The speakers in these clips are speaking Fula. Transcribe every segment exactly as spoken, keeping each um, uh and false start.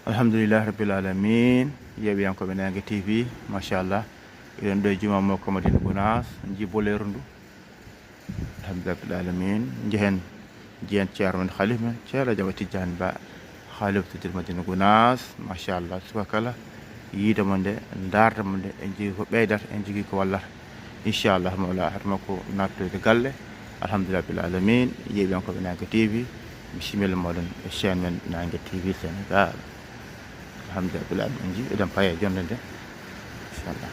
Alhamdulillahi rabbil alamin. Yeeɓiyankooɓe Naange T V, machallah. Eɗen ɗo e juma makko Madina Gunaas, jibbo leeru ndu. Alhamdulillahi rabbil alamin. Njehen, njiyen ceerno men, halif men, Ceerno Jaw Tijjaan Ba, halifatu Madina Gunaas, machallah. Subaka kala, yiide mo nde, ndaarde mo nde, en jogii ko ɓeydata, en jogii ko wallata. Inchallah, mawla, hade makko nattoyde galle. Alhamdulillahi rabbil alamin. Yeeɓiyankooɓe Naange T V, bisimilla mooɗon e chaîne men Naange T V Sénégal. Alhamdulillahi rabbil alamin. En njii, eɗen paye e jonnde nde. Inchallah.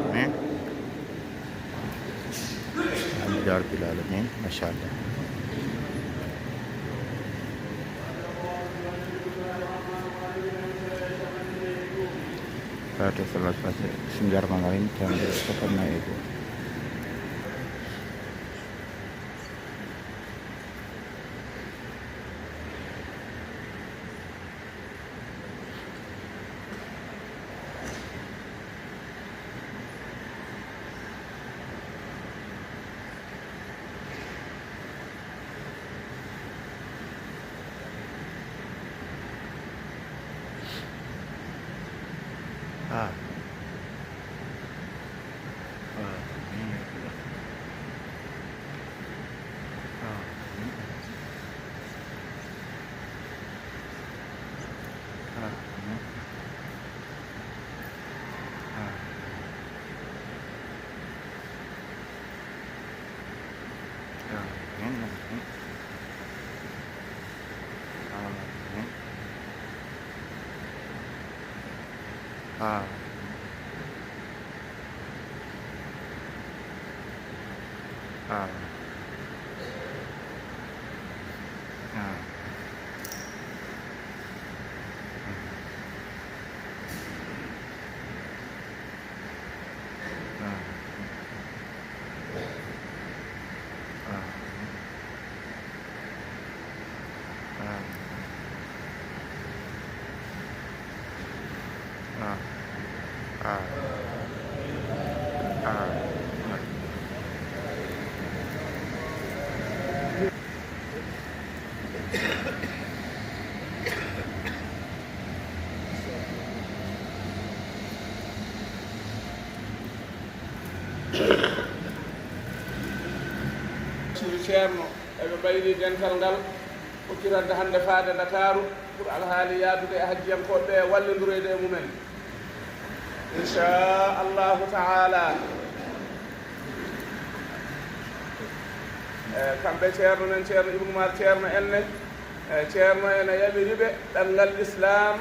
Amin. Alhamdulillahi rabbil alamin. Machallah. Fatiha, salatul fatiha. Bismillahir rahmanir rahim. Temedere e capanɗe nayi e go'o. Ah. Ah. Ah. Ah. Ah. Ah. Ah. Ah. Suudu Ceerno, eɓe mbayri dental ngal, hocciradde hannde faade Ndakaaru pour alhaali yaadude e hajjiyankooɓe ɓe, wallondiroyde e mumen. Inchallahu taala. E, kamɓe Ceerno men, Ceerno Ibnu Umar, Ceerno en ne, e, Ceerno ene yamiri ɓe ɗanngal Lislaam,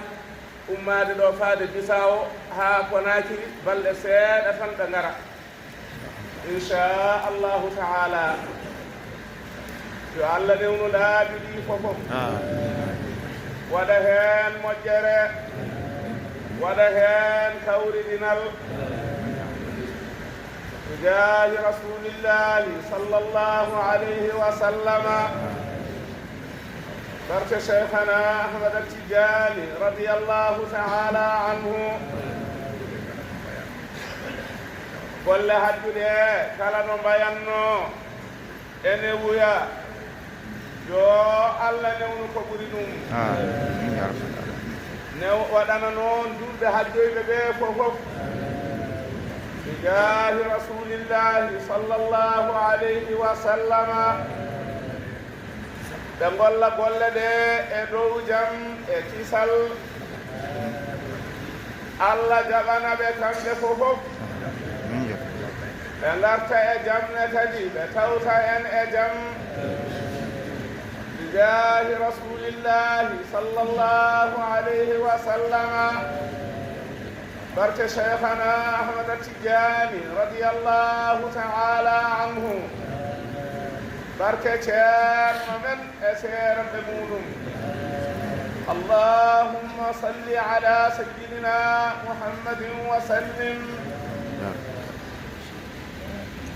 ummaade ɗo faade Bisaawo haa Konaakiri, balɗe seeɗa tan ɓe ngara. Inchallahu taala. Yo Allah newnu laabi ɗi fof. Waɗa heen moƴƴere. Waɗa heen kawridinal. Bijaahi Rasuulillaahi sallallahu alayhi wa sallama. Barke Cheikhana Ahmad Tidiane radiyallahu taala anhu. Golle hajju ɗe kala no mbayanno ene wuya. Yo Allah newnu ko ɓuri ɗum. Amin. Ne waɗana noon juulɓe hajjoyɓe ɓe fof fof. Bijaahi Rasuulillaahi sallallaahu alayhi wa sallama. Ɓe ngolla golle ɗe e dow jam e kisal. Allah jaɓana ɓe kamɓe fof fof. Ɓe ngarta e jam ne kadi, ɓe tawta en e jam. Bijaahi Rasuulillaahi sallallaahu alayhi wa sallama. Barke Cheikhana Ahmad Tidiane radiyallahu ta'ala anhu. Barke Ceerno men e seeremɓe muɗum. Allahumma salli ala sayyidina Muhammadin wa sallim.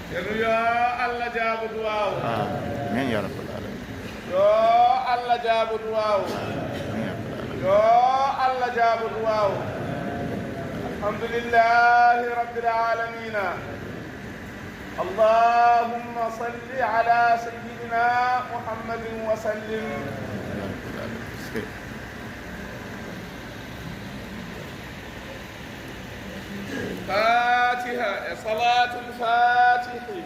Ceerno, yo Allah jaabo duwaaw. Amin ya rabbal alamin. Yo Allah jaabo duwaaw. Amin ya rabbal alamin. Yo Allah jaabo duwaaw. Alhamdulillahi rabbil alamina. Allahumma salli ala sayyidina Muhammadin wa sallim. Fatiha e salatul fatihi.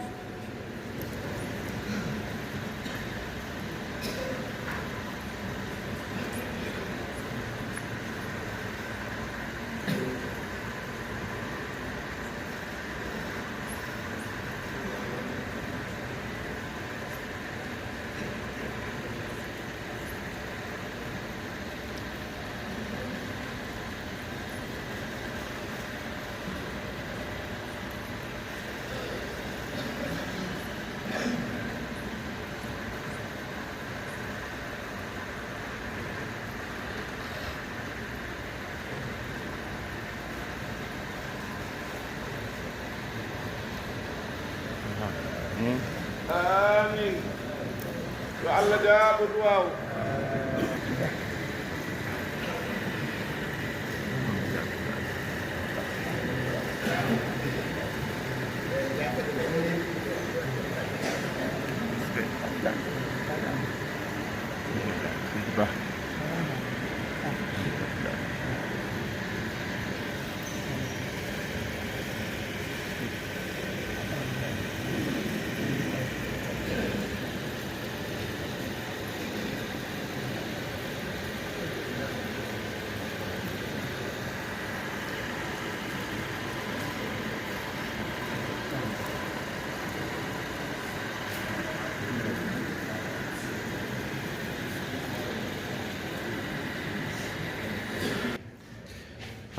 Amin. Yo Allah jaabo duwaaw.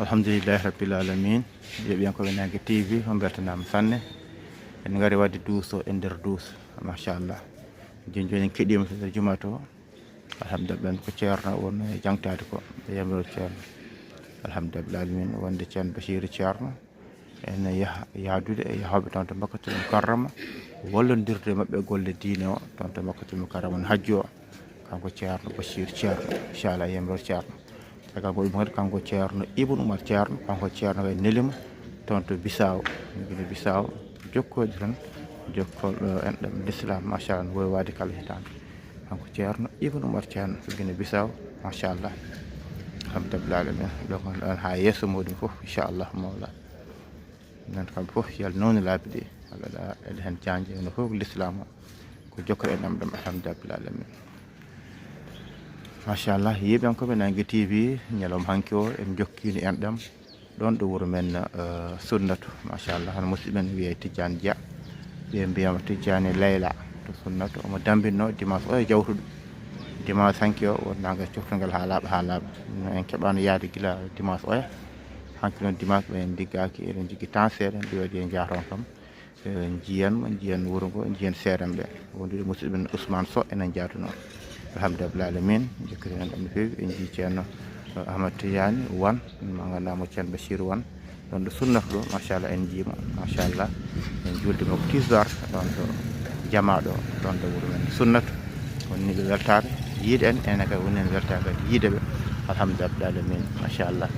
Alhamdulillahi rabbil alamin. Yeeɓiyankooɓe Nange T V, on mbeltanaama sanne. En ngari waɗde duuso e nder duuso, machallah. Jooni jooni en keɗiima to nder jumaa to. Alhamdulillah, ɓen ko Ceerno won e jangtaade ko, ɓe yamiro Ceerno. Alhamdulillah alamin, wonde Ceerno Basiiru Ceerno. En yaha, yahdude e yahooɓe toon to Makkatul Mukarrama, wallondirde e maɓɓe golle diine o, toon to Makkatul Mukarrama, no hajju o. Kanko Ceerno Basiiru Ceerno, inchallah, yamiro Ceerno. Caggal ko ɗum kadi, kanko Ceerno Ibn Umar Ceerno, kanko Ceerno kadi nelima toon to Bisaaw, Gine Bisaaw, jokkoyde tan, jokkol ɗo enɗam l'islam, machallah, no wowi waade kala hitaande. Kanko Ceerno Ibn Umar Ceerno to Gine Bisaaw, machallah. Alhamdulillah alamin, ɗo kon ɗon haa yeeso muɗum fof, inchallah, mawla. Noon kamɓe fof, yal noon laabi ɗi, alhamdulillah, eɗen heen jaanje no fof l'islam o, ko jokkol enɗam ɗam, alhamdulillah alamin. Machallah, yeeɓiyankooɓe Nange T V, ñalawma hanki o, en jokkiino enɗam ɗoon ɗo wuro men, eh, Sunnatu, machallah, hono musidɓe men wiyee Tijjaan Dia, ɓe mbiyama Tijjaani Layla to Sunnatu, omo dambinnoo dimanche oya jawtuɗo. Dimanche hanki o, won nanga coftungal haa laaɓa, haa laaɓa. No en keɓaano yahde gila dimanche oya. Hanki noon dimanche ɓe en liggaaki, eɗen njogii temps seeɗa, ɗi waɗi en njahroon kam. Eh, njiyan mo, njiyan wuro ngo, njiyan seerenɓe. Wondude musidɗo men Ousmane Sow, enen njaaduno. Alhamdulillah alamin, jokkiri men ɗam no feewi. En njii Ceerno, eh, Ahmad Tidiane Wan, mo ngannduɗaa mo Ceerno Bachir Wan. Ɗoon ɗo Sunnatu ɗo, machallah, en njii mo, machallah. En juulde mo ko tisbaar, ɗoon ɗo jamaa ɗo, ɗoon ɗo wuro men Sunnatu. Woni ɓe weltaare yiide en, enen kadi woni en weltaare kadi yiide ɓe. Alhamdulillah alamin, machallah.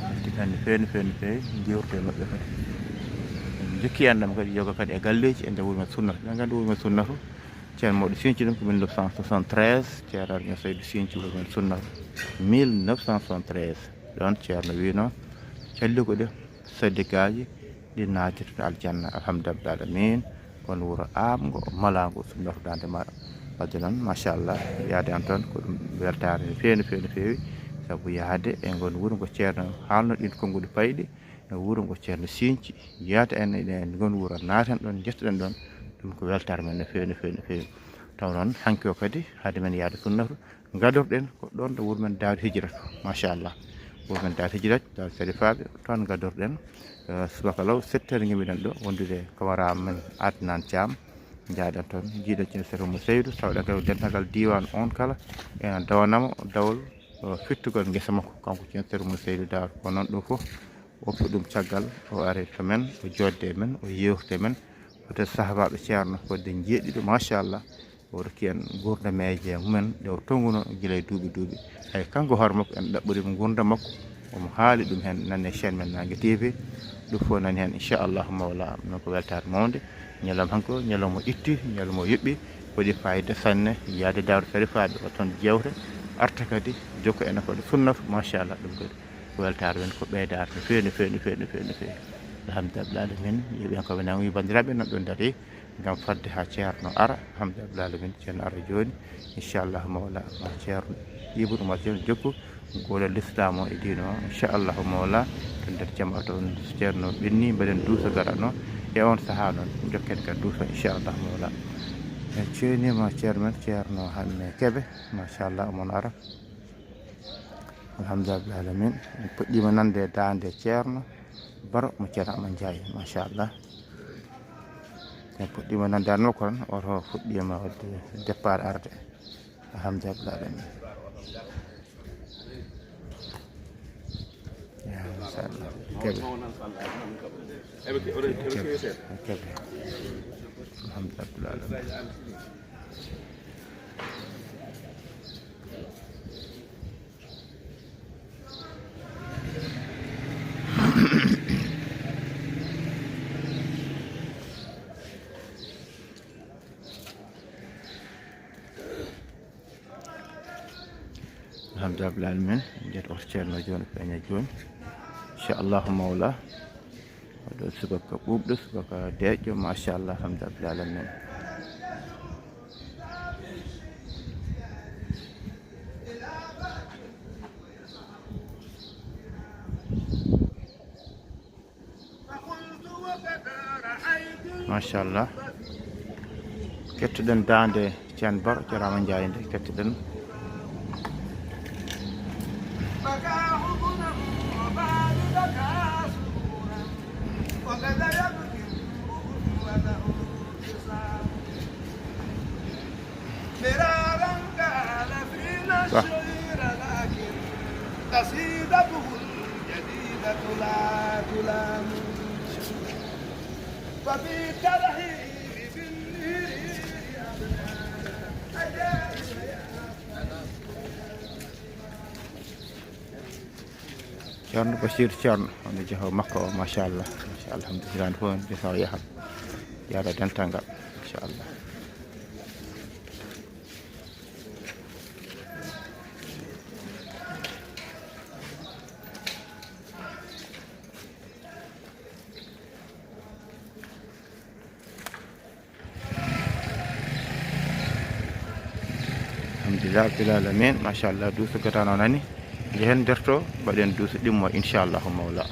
Welti kadi no feewi, no feewi, no feewi, njeewte e maɓɓe kadi. En njokki enɗam kadi, yoga kadi e galleeji e nder wuro men Sunnatu. Eɗen nganndi wuro men Sunnatu, Ceerno mawɗo Sinci ɗum ko mille neuf cent soixante-treize, Ceerno Arjo Saydu Sinci woni men sunna mille neuf cent soixante-treize. Ɗoon Ceerno wino, calluko ɗe sadikaaji ɗi naatata aljanna, alhamdulillahi alamin. On wuro aaɓngo, malaango, sunnata daande maaɗa. Wadde noon, machallah, yaade an toon ko ɗum weltaare no feewi, no feewi, no feewi. Sabu yaade e ngon wuro ngo Ceerno haalno ɗin konnguɗi payɗi, e wuro ngo Ceerno Sinci, yaade en e ngon wuro, naaten ɗoon, njettoɗen ɗoon. Ɗum ko weltaare men no feewi, no feewi, no feewi. Taw noon, hanki o kadi, hade men yaade sunnata, ngadorɗen ko ɗoon ɗo wuro men Daaru Hijra to, machallah. Wuro men Daaru Hijra, Daaru Sarifaaɓe, toon ngadorɗen. Eh, subaka law, sept heures ngimmiɗen ɗo, wondude e camarade men Adnan Thiam. Njaaɗen toon, njiiɗen Ceerno Seeku mo Seydu, tawɗen kadi ko denndaangal diiwaan on kala, ena dawanamo dawol, eh, fittugol ngesa makko, kanko Ceerno Seeku mo Seydu Daaru. Ko noon ɗum fof, woppi ɗum caggal, o ari to men, o joodde e men, o yeewtida e men. Wota sahabaaɓe Ceerno fodde njeeɗiɗo, machallah. O rokki en nguurndam e mumen, ɗe o tonnguno gila e duuɓi duuɓi. Hay kanko hoore makko, en ɗaɓɓoriima nguurndam makko, omo haali ɗum heen, nani e chaîne men Naange T V. Ɗum fof nani heen, inchallahu mawla, ɗum ko weltaare mawnde. Ñalawma hanko, ñalawma itti, ñalawma yuɓɓi, waɗi fayida sanne, yaade Daaru Sarifaaɓe, o toon jeewte, arta kadi, jokka en ko ɗo sunnata, machallah, ɗum kadi ko weltaare men, ko ɓeydaare no feewi, no feewi, no feewi, no feewi, no feewi. Alhamdulillahi alamin, yeeɓi hen ko ɓe nangi banndiraaɓe nan ɗo ndaari. Ngam fadde haa Ceerno ara, alhamdulillahi alamin, Ceerno ara jooni, inchallahu mawla, ma Ceerno Ibnu Umar Ceerno jokku golle Lislaam o e diine o, inchallahu mawla, to nder jama to on Ceerno ɓenni, mbaɗen duuso garano, e on sahaa noon, jokken ka duuso, inchallahu mawla. En ceeniima Ceerno men, Ceerno Hamme Kebe, machallah, omon ara. Alhamdulillahi alamin. En puɗɗiima nande daande Ceerno Baro mo Ceerno Amadu Njaay, machallah. En puɗɗiima nande an makko tan, oto fuɗɗiima waɗde départ arde. Alhamdulillahi alamin. Ya, machallah. Kebe. Kebe. Kebe. Alhamdulillahi alamin. Alhamdulillahi alamin. Njeeto oto Ceerno jooni feeña jooni. Inchallahu mawla. Oɗo subaka ɓuuɓɗo, subaka deeƴƴo, machallah, alhamdulillahi alamin. Machallah. Kettuɗen daande Ceerno Baro, Ceerno Amadu Njaay nde kettuɗen. مرارا قال فينا الشعر، لكن قصيدته الجديدة لا تلام. ففي الترحيب بالنير أبنانا عجائب يا Ceerno Basiir Ceerno, wonde jeho makko o, machallah, machallah, alhamdulillah, hitaande fof jeho o yaha, yaada dental ngal, machallah. Alhamdulillah rabbil alamin, machallah, duuso gadano nani. Njehen nder to, mbaɗen duuso ɗimmo, inchallahu mawla.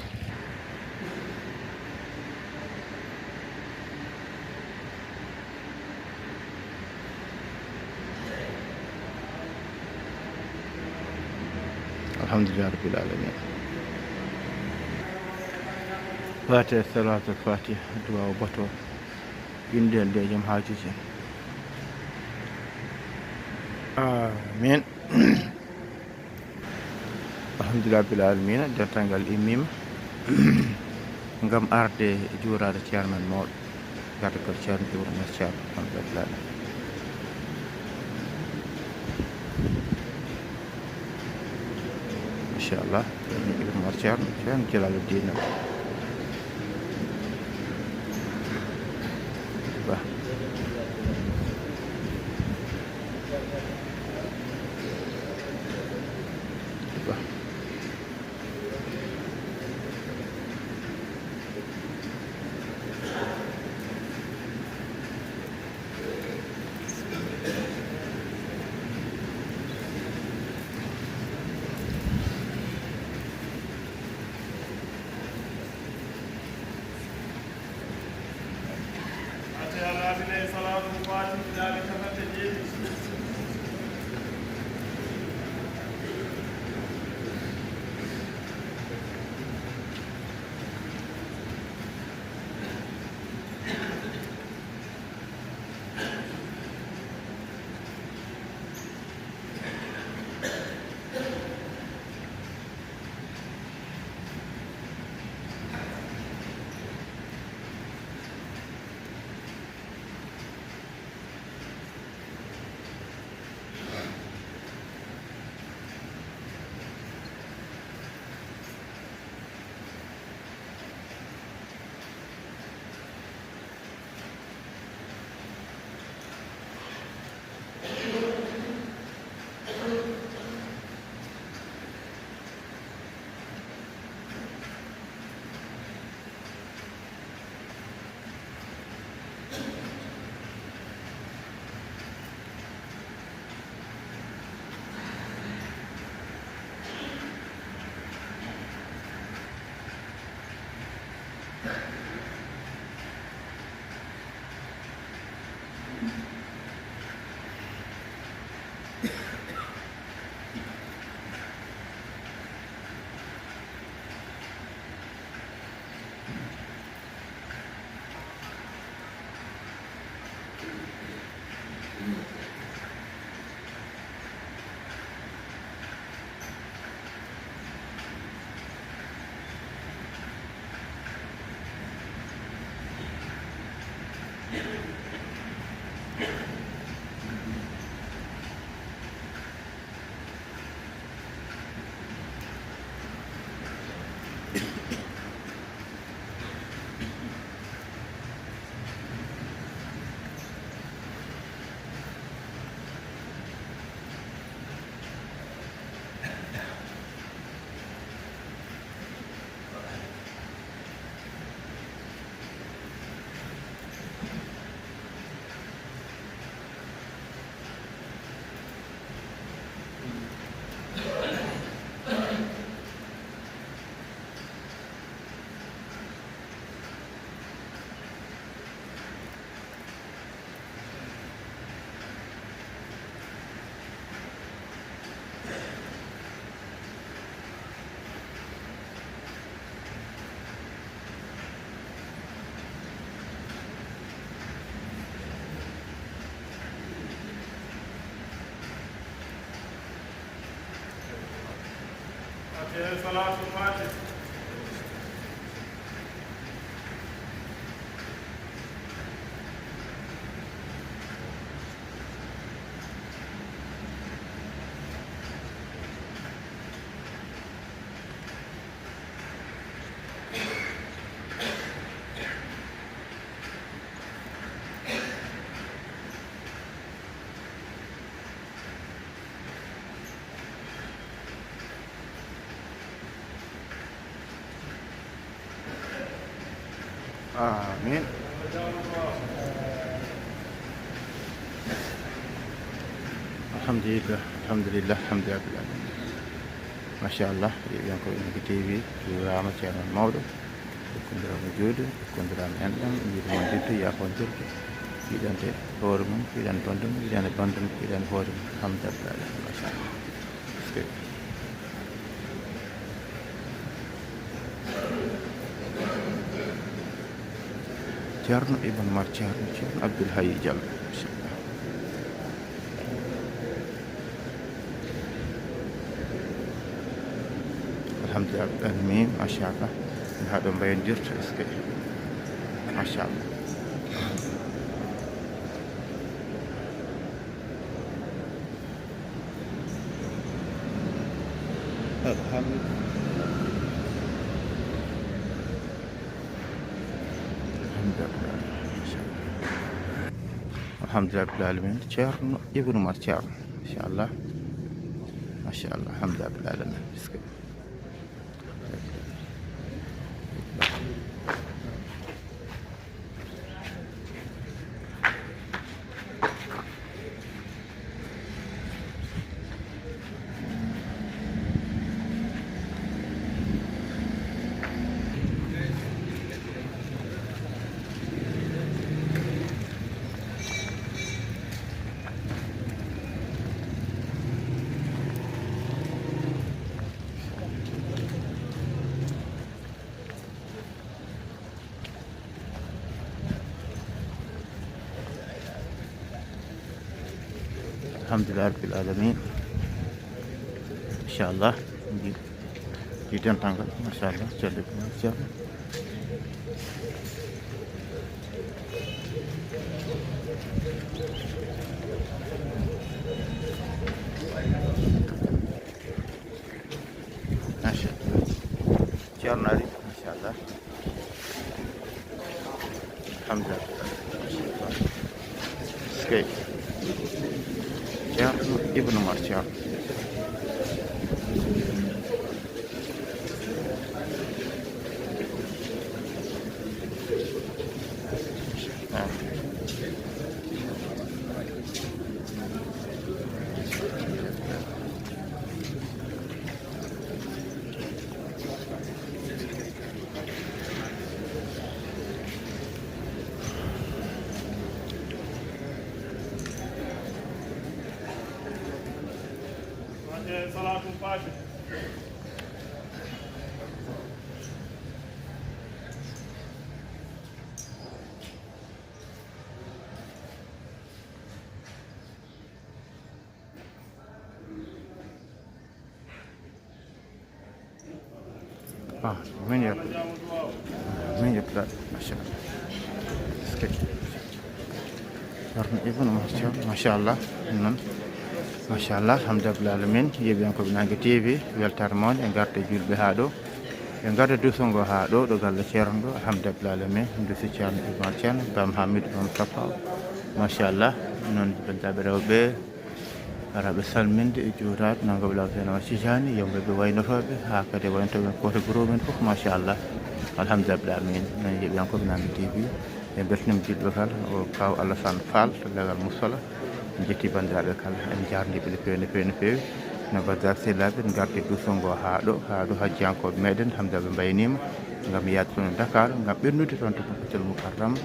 Alhamdulillah rabbil alamin. Fatiha, salatul fatiha, du'a o bato. Inde nde joom haajuuji en. Amin. Alhamdulillah rabbil alamina, dental ngal immiima ngam arde juuraade Ceerno men mawɗo, gardigal Ceerno Ibrahima Ceerno, alhamdulillah. Machallah, Ceerno Ibrahima Ceerno, Ceerno Jalaaluddin Ba. Fatiha laabinay salaatul faatihi, hitaande capanɗe jeeɗiɗi. Fatiha, salaatul faatihi. Amin. Alhamdulillah, alhamdulillah, alhamdulillah. Machallah, yeeɓiyankoɓe Yonki T V, juuraama, ceerno mawɗo. Jokkondiraama juuɗe, jokkondiraama enɗam, yiɗde mon jidde, yaafondirde, yiɗande hoore mum, yiɗande banndum, yiɗande banndum, yiɗande hoore mum. Alhamdulillah, machallah. Ceerno Ibn Mar Ceerno, Ceerno Abdoul Hayy Diallo, machallah. Alhamdulillah, Rabbil Alamin, machallah. Haa ɗo mbayondirta, est-ce que? Machallah. Alhamdulillah. Alhamdulillah, Rabbil Alamin. Ceerno Ibnu Mar Ceerno, machallah. Machallah, alhamdulillah rabbil alamin. Parce que Alhamdulillah rabbil alamin. Inchallah. Di dental ngal, machallah, ceerno, ceerno. Machallah. Ceerno ari, machallah. Alhamdulillah. Skey. Ceerno Ibnu Umar Ceerno. Ah. Salaatul Faatiha. Ah, min yetto. Min yetto, machallah. Skey. Ceerno Ibnu Umar Ceerno, machallah. Noon. Machallah, alhamdulillah alamin. Yeeɓiyankooɓe Naange T V, weltaare mawne, e ngarde juulɓe haa ɗo. E ngarde duuso ngo haa ɗo, ɗo galle Ceerno ɗo, alhamdulillah alamin. Duuso Ceerno Ibnu Umar Ceerno, Bam Hamidou Bam Safa. Machallah. Noon, banndiraaɓe rewɓe, Araaɓe salminde e juuraade, nangam laabi no Tijani, yimɓe ɓe waynotooɓe, haa kadi waynotooɓe koto groupe men fof, machallah. Alhamdulillah, min, min yeeɓiyankooɓe Naange T V, en mbeltaniima juulɓe kala, o Kaaw Alassane Fall, to legal Mussola, en njetti banndiraaɓe kala, en njaarnii ɓe no feewi, no feewi, no feewi. No Badar Sillaaɓe, en ngarti duuso ngo haa ɗo, haa ɗo hajjiyankooɓe meɗen, alhamdulillah, ɓe mbayniima, ngam yaade toon e Dakar, ngam ɓennude toon to Makkatul Mukarrama.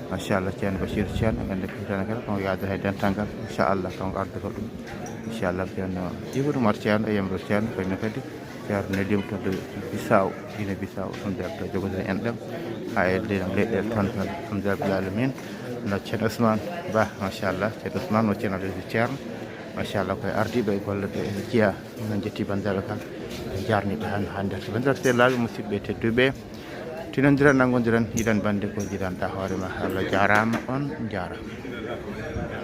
Machallah, Ceerno Bachir Ceerno, en nde kadi tan kala, kanko yahdata e dental ngal, inchallah, kanko ardoto ɗum. Inchallah, Ceerno Ibnu Umar Ceerno, e Yamro Ceerno, kañum kadi, Ceerno neldiima toon to Bissau, Guinée Bissau, alhamdulillah, to jogoden en ɗem, haa e leyɗe, leyɗe toon kala, alhamdulillah, rabbil alamin. No Ceerno Ousmane Ba, machallah, Ceerno Ousmane, no Ceerno Alhaji Ceerno, machallah, koye ardiiɓe e golle ɓe, en njiya, en njetti banndiraaɓe kala, en njaarnii ɓe haa, haa nder. Banndiraaɓe sehilaaɓe, musidɓe tedduɓe, tinondiren, nanngondiren, yiɗan bannde ko jiɗanɗaa hoore ma. Allah jaaraama, on njaaraama.